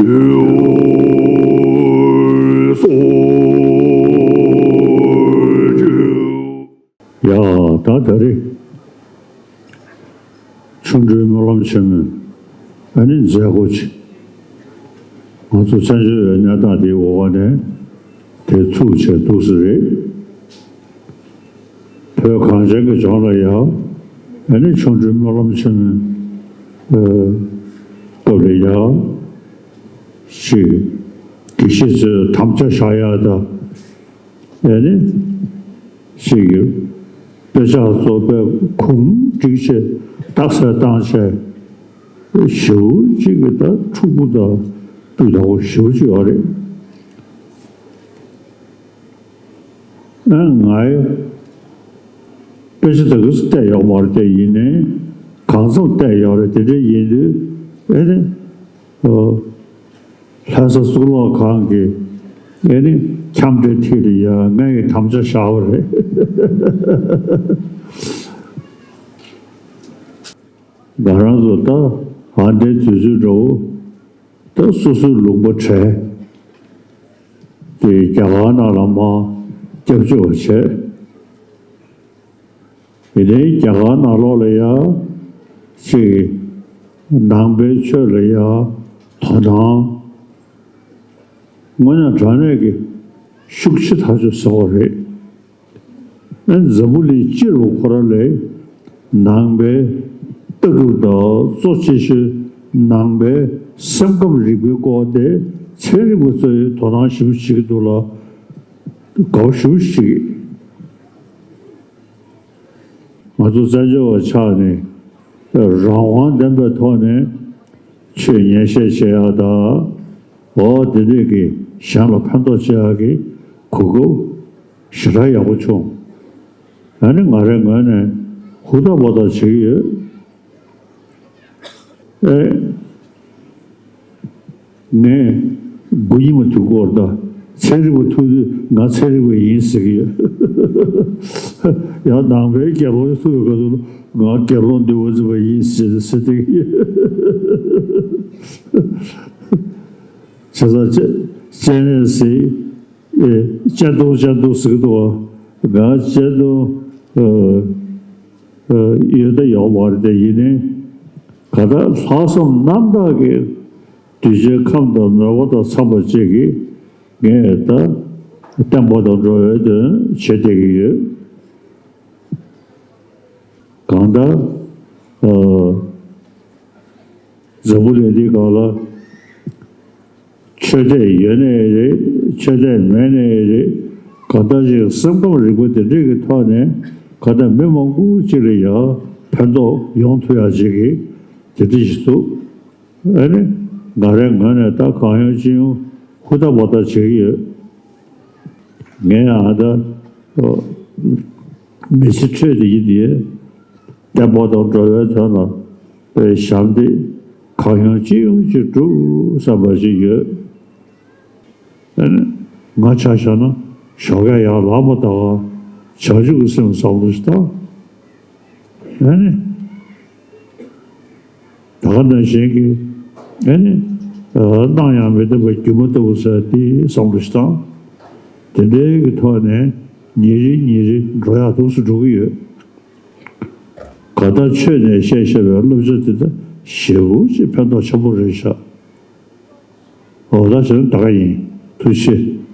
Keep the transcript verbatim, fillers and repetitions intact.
ཡ། ད་ད་རེས་ཆོ་འཕྲུལ་སྨོན་ལམ་ཆེན་མོའི་ཨ་ནི་མཛད་སྒོ་ཅིག་ང་ཚོ་བཙན་བྱོལ་བའི་གནས་སྟངས་དེའི་འོག་ནས་དེ་ཚུགས་བྱས་འདུག་ས་རེད། བོད་གངས་ཅན་གྱི་ལྗོངས་ལ་ཡང་ཨ་ནི་ཆོ་འཕྲུལ་སྨོན་ལམ་ཆེན་མོའི་ཨ་སྐབས་ལ་ཡང་ཅིག་དགེ་བཤེས་ཚོས་དམ་བཅའ་བཞག་ཡག་དང་། ཨེ་ནི། ཞིག་གིས་དཔེ་ཆ་བཟོ་པའི་ཁུངས་བསྒྲིགས་བྱས་རྟགས་གསལ་བཏང་བྱས་ཞེ་པོ་ཅིག་གི་ད་འཁྲུག་པོ་དང་སྤུས་དག་པོ་ཞེ་པོ་ཅིག་ཡོད་རེད། ཨ་ང་ཡི་དཔེ་ཆ་དེ་ག་ཚོད་བལྟས་ཡོད་མ་རེད་དེ་ཡིན་ནའི་གང་འཚམ་བལྟས་ཡོད་རེད། དེ་འདྲ་ཡིན་དུས་ཨེ་ནི། ཨོ། ལྷ་ས་གཙུག་ལག་ཁང་གི་ཨེ་ནི་ཁྱམས་དེ་ཐིག་ལ་ཡ་ངས་དམ་བཅའ་བཞག་པ་རེད། ང་རང་ཚོ་ད་ཨ་འདྲའི་དུས་ཚོད་འདྲ་བོ་ད་སོ་སོའི་ལུང་པ་བྲལ་ཏེ་རྒྱ་གར་ནང་ལ་མར་སྐྱབས་བཅོལ་བ་བྱས། དེ་ནས་རྒྱ་གར་ནང་ལོགས་ལ་ཡ་ཅིག་ནང་པའི་ཆོས་ལ་ཡ་དོ་སྣང་དངོས་གནས་དྲང་གནས་ཀྱི་ཤུགས་ཆེ་ཐག་ཆོད་བཟོ་བ་རེད། ཨ་འཛམ་བུ་གླིང་སྤྱི་ལ་ཁོ་རང་ལ་ནང་པའི་ལྟ་གྲུབ་དང་གཙོ་ཆེ་ཤོས་ནང་པའི་སེམས་ཁམས་རིག་པའི་སྐོར་དེ་ཚན་རིག་པ་ཚོས་དོ་སྣང་ཞེ་པོ་བྱེད་ཀྱི་འདུག་ལ་དགའ་པོ་ཞེ་པོ་བྱེད་ཀྱི། ང་ཚོ་བཙན་བྱོལ་བ་ཆགས་ནས་རང་དབང་ལྡན་པའི་ཐོག་ནས་ཆོས་ཉན་བཤད་བྱེད་ཡག་དང་། འོ་དེ་འདྲས་ཀྱི་གཞན་ལ་ཕན་ཐོགས་བྱེད་ཡག་གི་གོ་སྐབས་ཞེ་དྲག་ཡག་པོ་བྱུང་། ཨ་ནི་ང་རའི་ངོས་ནས་ཧུར་ཐག་འབད་ཐག་བྱེད་ཀྱི་ཡོད། ཨེ། ངས་དགུ་ཉི་མ་དུས་འཁོར་དང་ཚན་རིག་པ་ཐུག་དུས་ང་ཚན་རིག་པ་ཡིན་ཟེར་གྱི་ཡོད། ཡང་ནང་པའི་དགེ་སློང་ཐུག་པའི་སྐབས་སུ་ང་དགེ་སློང་འདུལ་བ་འཛིན་པ་ཡིན་ཟེར་ཟེར་བསྡད་ཀྱི་ཡོད། བྱས་ཙང་སྤྱན་སྤྱན་རས་གཟིགས་ཨེ་སྤྱན་སྟོང་སྤྱན་སྟོང་ཟེར་གྱི་འདུག་བ། ང་སྤྱན་སྟོང་ཨ་ཨ་ཡོད་ད་ཡོད་མ་རེད་དེ་ཡིན་ནའི་ག་ད་ལྷག་བསམ་རྣམ་དག་གིས་གདུལ་བྱའི་ཁམས་དང་མོས་པ་དང་འཚམས་པ་བཅས་ཀྱིས་ངས་ད་བསྟན་པ་དང་འགྲོ་བའི་དོན་བྱེད་བསྡད་ཀྱི་ཡོད། གང་ལྟར་ཨ་འཛམ་བུ་གླིང་འདིའི་སྒང་ལ་ཆོས་དད་ཡོད་ནའི་རེད། ཆོས་དད་མེད་ནའི་རེད། གང་ལྟར་ཅིག་སེམས་ཁམས་རིག་པ་དེ་འདྲས་ཀྱི་ཐོག་ནས་གང་ལྟར་མི་མང་པོ་ཅིག་ལ་ཡང་ཕན་ཐོགས་ཡོང་ཐུབ་ཡག་ཅིག་གི་དེ་འདྲ་ཞིག་འདུག་ཨ་ནི་ང་རའི་ངོས་ནས་ད་གང་ཡོང་ཅི་ཡོང་ཧུར་ཐག་འབད་ཐག་བྱེད་ཀྱི་ཡོད། ངས་ཡང་ད་མི་ཚེ་འཕྲོད་དེ་ཡིན་དེ་བསྟན་པ་དང་འགྲོ་བའི་དོན་ལ་ཞབས་འདེགས་གང་ཡོང་ཅི་ཡོང་ཅིག་སྒྲུབ་བསམ་པ་ཞིག་ཡོད། ཨ་ནི་ང་ཆ་བཞག་ན་ཞོགས་ཀས་ཡར་ལངས་པ་ད་ག་བྱང་ཆུབ་ཀྱི་སེམས་བསམ་བློ་ཞིག་བཏང་། ཨ་ནི། ད་ག་ནང་བཞིན་གྱི་ཨ་ནི། སྣང་ཡང་མི་འདོད་པ་སྒྱུ་མ་ལྟ་བུ་ཟེར་དེ་བསམ་བློ་ཞིག་བཏང་། དེ་འདྲའི་གི་ཐོག་ནས་ཉིན་རེ་ཉིན་རེ་འགྲོ་ཡག་འདུག་སེ་འགྲོ་གི་ཡོད། ག་ད་ཆོས་ནས་བཤད་བཤད་པའི་བསླབ་བྱ་དེ་ད་ཞེ་པོ་ཅིག་ཕན་ཐོགས་ཆེན་པོ་རེད་ཤག་འོ་ད་བྱས་ན་ད་ག་ཡིན། ཐུགས་རྗེ་ཆེ།